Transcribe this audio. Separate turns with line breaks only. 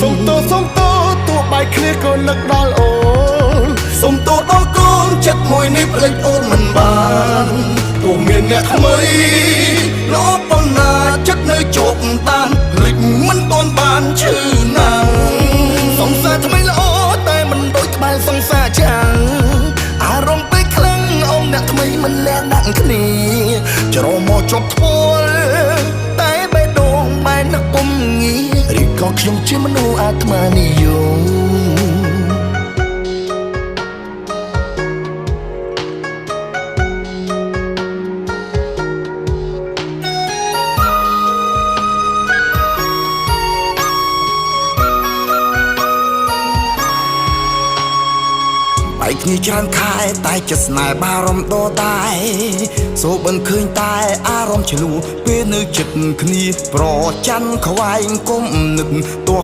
សុំទោសសុំទោសទោះបែកគ្នាក៏នឹកដល់អូន
សុំទោសដល់កូនចិត្តមួយនេះផ្លេចអូនមិនបានទោះមានអ្នកថ្មីល្អប៉ុណ្ណាចិត្តនៅជាប់តាមភ្លេចមិនទាន់បានឈឺណាស់សង្សារថ្មីល្អតែមិនដូចក្បែរសង្សារចាំងអារម្មណ៍ពេលខ្លាំងអមអ្នកថ្មីមិនលះដាក់គ្នាច្រមកជាប់ធ្មល់តែបេះដូងបែរនឹកពុំងារឬក៏ខ្ញុំជាមនុស្សអាត្មានិយម បែកគ្នាច្រើនខែតែចិត្តស្នេហ៍បារម្ភដដែលសូបិនឃើញតែអារម្មណ៍ឆ្លួពេលនៅចិត្តគ្នាប្រច័នខ្វែងគុំនឹកទោះ